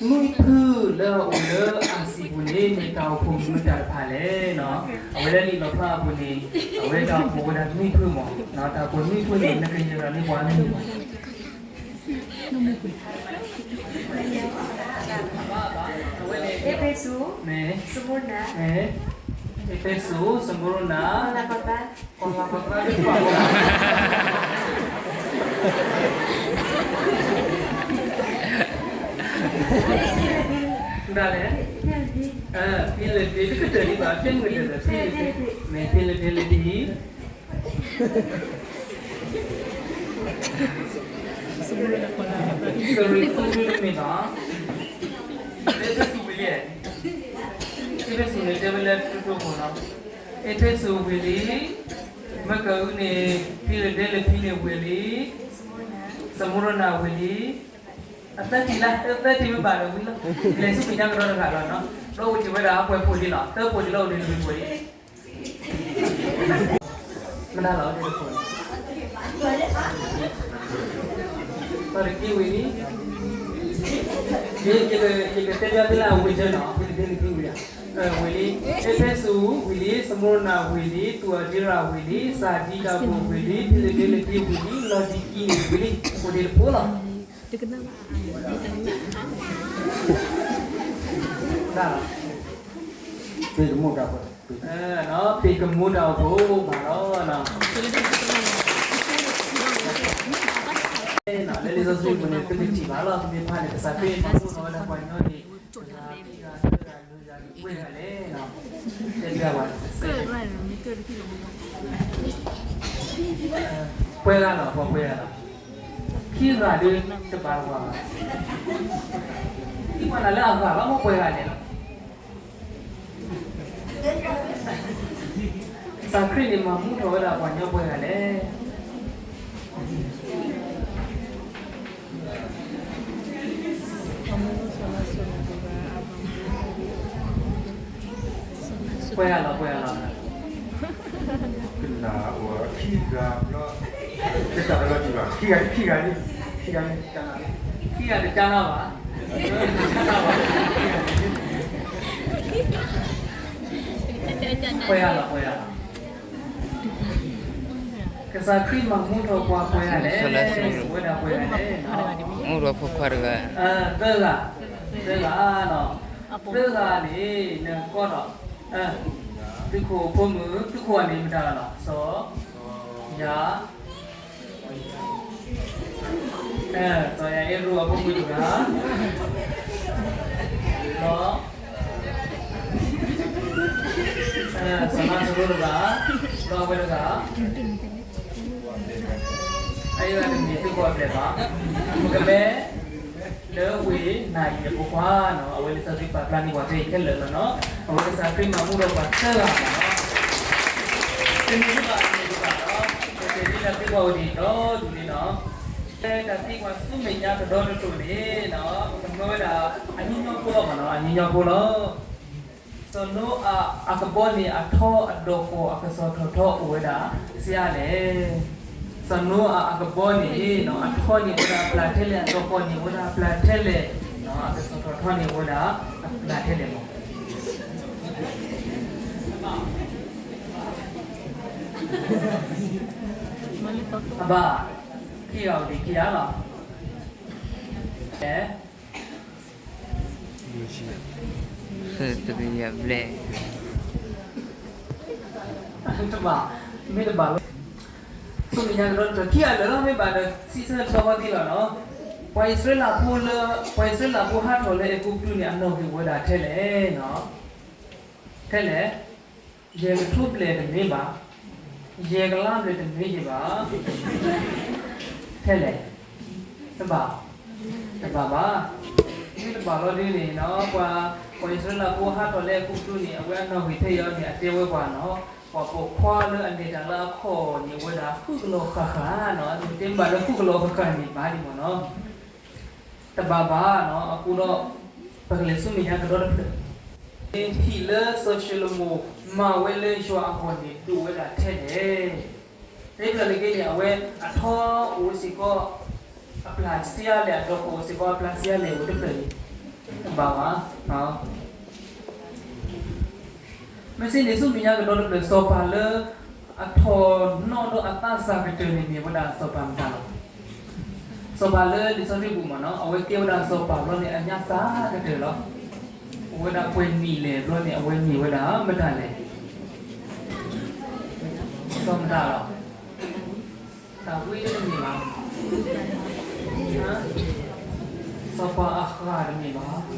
နွံဖုလၢအအိၣ်လၢအစံာ်ပူၤန့ၣ် မ့ၢ်တၢ်အိၣ်ဖှိၣ်မနုၤတၢ်တဖၣ်လဲၣ်နီၤ. အဝဲလၢလံာ်လီၣ်ဖျါအပူၤန့ၣ် အဝဲတၢ်အိၣ်ဖှိၣ်ဝဲဒၣ်နွံဖုမး, တၢ်အိၣ်ဖှိၣ်နွံဖုန့ၣ် နကယဲၢ်ဒၣ်န့ၢ်ပှၤမနုၤမး. အ့းဖ့းစူး, မ့ၢ်, စမူရနၤ, မ့ၢ်, အ့းဖ့းစူး, စမူရနၤ, ကီၢ်လၤပသး, ကီၢ်လၤပသး, ဒ်လဲၣ်, ဖံလဒ့, တကတၢၢ်ဒံးဘၣ်, ဖံလဒ့, မ့ၢ်ဖံလဒ့လၢဒ် ကရံၣ်သူးတမ့ၢ်ဘၣ်, အ့းဖ့းစူးဝံၤလံ, အ့းဖ့းစူးန့ၣ်တဲဝဲလၢတတိၢ်ဖိနီၤ, အ့းဖ့းစူးဝံၤလံ, မ့ၢ်ကအုန့ၣ် ဖံလဒ့လၢဖံန့ၣ်ဝံၤလံ, စမူရနၤဝံၤလံ, အသၢထံၣ်လၢ သၢထံၣ်မ့ၢ်ဘၣ်ဒီးဝံၤလီၤ, လဲၤဆူမဲာ်ညါကဒီးတဂၤလီၤနီၤ, ဒီးအိၣ်က့ၤဝဲဒၣ်အပှဲၤဖိဒံးလီၤ, သၢဖိဒံးလီၤ အိၣ်ဒံးတမံၤဖိဒံး မတၤလီၤ အိၣ်ဒံးတဖိန့ၣ်, တၢ်တက့ၢ်ဝံၤလံ, ယကတဲဘၣ်သုလၢအဝံၤကၢနီၤ, ဝံၤလံ, အ့းဖ့းစူးဝံၤလံ, စမူရနၤဝံၤလံ, သူးအၤဒံရၤဝံၤလံ, စၤဒံကၤဘိၣ်ဝံၤလံ, ဖံလဒ့လၢဖံဝံၤလံ, လီၤဒံကံန့ၣ်ဝံၤလံ, အိၣ်ဒံးတဖိလီၤ. တၢ်လီၤ, ပ့ၤကမူၣ်တၢ်အိၣ်ဖှိၣ်, ပ့ၤကမူၣ်တၢ်အိၣ်ဖှိၣ်မးလီၤ. လၢလံာ်စီဆှံပူၤန့ၣ် သုကထံၣ်ဘၣ်လီၤ, သုမ့ၢ်ဖးန့ၣ် ကစၢ်ခရံာ်မၤမူထီၣ်ဝဲဒၣ်ပှၤကညီန့ၣ် တဂၤခံဂၤသၢဂၤလွံၢ်ဂၤန့ၣ် ပှဲၤဂၤလဲၣ်နီၤ, တဲဘၣ်ဝဲ, ပှဲၤဂၤလီၤ, ပှၤပှဲၤဂၤလီၤ, ခံဂၤဒုးတဘၣ်တဝၤဘၣ်, သံကွၢ်နၤလၢအဂၤလီၤ မ့ၢ်ပှဲၤဂၤလဲၣ်လီၤ. ကစၢ်ခရံာ်န့ၣ် မၤမူထီၣ်ဝဲဒၣ်ပှၤကညီပှဲၤဂၤလဲၣ်. ပှဲၤဂၤလီၤ, ပှဲၤဂၤလီၤ. ကနၣ်အီၤခံဂၤဘျီ, တတၢ်လီၤတံၢ်ဘၣ်, ခံဂၤ, ခံဂၤ, ခံဂၤ, ခံဂၤတကါနီဘၣ်, ပှဲၤဂၤလီၤ, ပှဲၤဂၤလီၤ. ကစၢ်ခရံာ်မၤမူထီၣ်ပှၤပှဲၤဂၤလဲၣ်, ဝဲဒၣ်ပှဲၤဂၤလဲၣ်, မူထီၣ်ဖိခွါတဂၤ, သၢဂၤ, သၢဂၤ, သၢဂၤန့ၣ် နကီထီၣ်, သုးခိၣ်ဖိမုၣ်, သုးခိၣ်အန့ၣ်မတၤလီၤ, စီၤ, ယၤ, စီၤယၤအ့ရိအဖိမုၣ်တဂၤ, ဒီး စီၤနါစရိတဂၤ, ဒီးအဝဲတဂၤ, အအံၤတဂၤတမ့ၢ်သုးခိၣ်အဘျဲၣ်ဘၣ်, ပကမဲ လၢဝ့ၢ်နၤအံၤအဖိခွါနီၤ, အဝဲလံာ်စီဆှံပာ်ဖျါန့ၢ်ပှၤဖဲအံၤခဲလၢာ်လီၤနီၤ, အဝဲကစၢ်ခရံာ်မၤမူထီၣ်ပှၤသၢဂၤမးနီၤ, တမ့ၢ်သုဘၣ်တမ့ၢ်သုဘၣ်နီၤ, ပတဲဒ်တၢ်သံကွၢ်အိၣ်ဒံးဒီဒူၣ်န့ၣ်နီၤ, တၢ်သံကွၢ်ဆူမဲာ်ညါကဒီတတိၢ်န့ၣ်နီၤ, ပကမၢဝဲဒၣ် အညီညီဖိလီၤမးနီၤ, အညီညီဖိလီၤ. စီၤနိအၤအကဘီန့ၣ် အထီအဒီၣ်ဃီၤအကစီၣ်ထီၣ်ထီအိၣ်ဝဲဒၣ်ဆံးအါလဲၣ်. စီၤနိအၤအကဘီန့ၣ် အထီန့ၢ်ဝဲဒၣ်အပျၢ်ထဲလဲၣ်, အတီၤဃီန့ၢ်ဝဲဒၣ်အပျၢ်ထဲလဲၣ်, အကစီၤထီၣ်ထီန့ၢ်ဝဲဒၣ်အပျၢ်ထဲလဲၣ်မး. အဘၣ်, ခံဂၤအိၣ်ဒံးခံဂၤလီၤ. တဘျဲၣ်, တဘၣ်, မ့ၢ်တဘၣ်လီၤ. ဆူမဲာ်ညါကဒီးတဖျၢၣ်ခံဂၤလၢာ်လီၤ, မ့ၢ်ဘၣ်ဒီး စံးဆၢတဘျီဃီသ့လီၤနီၤ. ပှၤအံၣ်စရ့လးဖိလၢ, ပှၤအံၣ်စရ့လးဖိဟးထီၣ်လၢအဲၤကူပတူးန့ၣ် အနီၣ်ဂံၢ်ဝဲဒၣ်ထဲလဲၣ်နီၤ. ထဲလဲၣ်. ယဲၢ်ကထိဘျဲၣ်တမ့ၢ်ဘၣ်, ယဲၢ်ကလးဘျဲၣ်တမ့ၢ်ယဘၣ်, ထဲလဲၣ်, တဘၣ်, တဘၣ်ဘၣ်. မ့ၢ်တဘၣ်လီၤဒ်န့ၣ်နီၤ, ပှၤ, ပှၤအံၣ်စရ့လးဖိဟးထီၣ်လၢအဲၤကူပတူးန့ၣ် အဝဲအနီၣ်ဂံၢ်ထဲအံၤန့ၣ် အတဲဝဲပှၤနီၤ, ပှၤပိာ်ခွါလၢအလဲၤတၢ်လၢအခီၣ်န့ၣ် အဝဲဒၣ်ဃုကလီၤဃၣ်ဃၣ်နီၤ, အတဲဘၣ်လၢဃုကလီၤဃၣ်ဃၣ်န့ၣ်ဘၣ်ဒံးမ့ၢ်နီၤ. တဘၣ်ဘၣ်နီၤ, အဃိဒီး ပကလဲၤဆူမဲာ်ညါကဒီးတဖျၢၣ်. ဟံၣ်လၢစီၤၡလိၤမိၣ်မၤဝဲလၢယွၤအဂီၢ်န့ၣ် ဒိၣ်ဝဲဒၣ်ထဲလဲၣ်. တဘျီန့ၣ်က့န့ၣ် အဝဲအထီအိၣ်စ့ၢ်ကီးအပျၢ်စံးအါလဲၣ်, အတီၤဃီအိၣ်စ့ၢ်ကီးအပျၢ်စံးအါလဲၣ်အိၣ်တဖျၢၣ်န့ၣ်, တဘၣ်ဘၣ်. မ့ၢ်စ့ၢ်န့ၣ် ဆူမဲာ်ညါကဒီးတဖျၢၣ် စီၤပၤလၢအထီၣ်နီၣ်ဒီးအသးစၢ်ကတၢၢ်န့ၣ်မ့ၢ်ဝဲဒၣ်စီၤပၤမတၤလီၤ. စီၤပၤလၢလံာ်စီဆှံပူၤမ့ၢ်နီၤ, အဝဲကဲဝဲဒၣ်စီၤပၤဘျီန့ၣ် အညၣ်သၣ်ကတၢၢ်လီၤ. အိၣ်ဝဲဒၣ်ပှဲၤနံၣ်လဲၣ်ဘျီန့ၣ် အဝဲမ့ၢ်ဝဲဒၣ်မတၤလဲၣ်. စီၤမတၤလီၤ. တၢ်ဝံတမ့ၢ်ဘၣ်. စီၤပၤအဃၢ်တမ့ၢ်ဘၣ်.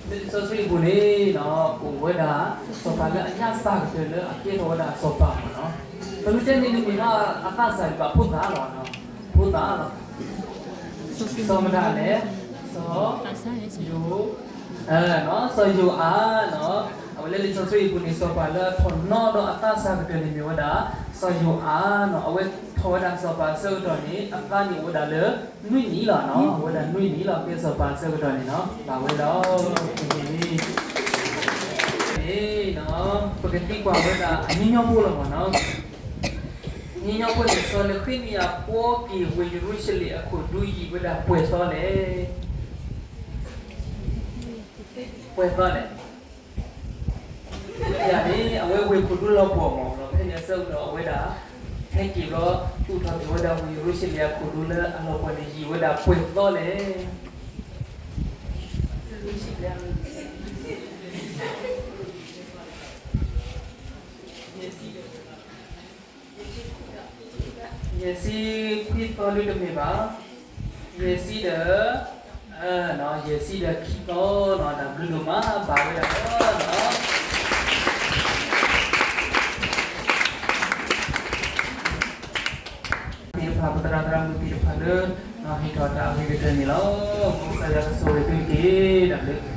လံာ်စီဆှံပူၤန့ၣ်နီၤ အိၣ်ဝဲဒၣ် စီၤပၤလၢအညၣ်သၣ်ကတၢၢ်လၢအကဲထီၣ်ဝဲဒၣ်စီၤပၤမ့ၢ်နီၤ. ပမ့ၢ်တဲန့ၣ်န့ၣ်မ့ၢ်နီၤ အသးစၢ်ဘၣ်ဖိသၣ်လီၤ. ဖိသၣ်လီၤ. စီၤမတၤလဲၣ်, စီၤယိၤ, စီၤယိၤအၤနီၤ, အဝဲလၢလံာ်စီဆှံအပူၤန့ၣ် စီၤပၤလၢအထီၣ်နီၣ်ဒီးအသးစၢ်ကတၢၢ်န့ၣ်မ့ၢ်ဝဲဒၣ် စီၤယိၤအၤနီၤ. အဝဲထီၣ်ဝဲဒၣ်စီၤပၤအဆၢကတီၢ်န့ၣ် အသးန့ၣ်အိၣ်ဝဲဒၣ်လၢ နွံနံၣ်လီၤနီၤ, အိၣ်ဝဲဒၣ်နွံနံၣ်လီၤ ကဲစီၤပၤအဆၢကတီၢ်န့ၣ်နီၤ, ဘၣ်ဝဲလီၤ. န့ၣ်နီၤ ပကသံကွၢ်ဝဲဒၣ်အညီညီဖိလီၤမ့ၢ်နီၤ. ညီညီဖိန့ၣ် စီၤနဃ့မယၤကွဲက့ၤဝ့ၢ်ယရူၤၡလ့ၣ်အခိၣ်ဒူယံာ်ဝဲဒၣ်ပှဲၤသီလဲၣ်. ပှဲၤသီလဲၣ်. ယၤန့ၣ် အဝဲဝ့ၢ်ခိၣ်ဒူလီၤပှီၢ်မ့ၢ်နီၤ, ဖဲန့ၣ်အဆၢကတီၢ်အဝဲဒၣ် ဟဲက့ၤဘျီ သူၣ်ထီၣ်က့ၤဝဲဒၣ်ဝ့ၢ်ယရူၤၡလ့ၣ်အခိၣ်ဒူလၢအလီၤပှီၢ်န့ၣ် ယံာ်ဝဲဒၣ်ပှဲၤသီလဲၣ်. ယဲၢ်ဆံခွံသီလၢတမ့ၢ်ဘၣ်, ယဲၢ်ဆံဒီး, ယဲၢ်ဆံဒီးခံသီနီၤ, တၢ်ဘျုးဒိၣ်မး ဘၣ်ဝဲဒၣ်လီၤ. သ့ၣ်တဖၣ် ပသရၣ်သရၣ်မုၣ်သ့ၣ်တဖၣ်လၢ ဟ့ၣ်ထီၣ်တၢ်အဂ့ၤကတၢၢ်န့ၣ်လီၤ. မ်ကစၢ်ယွၤကဆိၣ်ဂ့ၤသုတက့ၢ်. တၢ်ဘျုး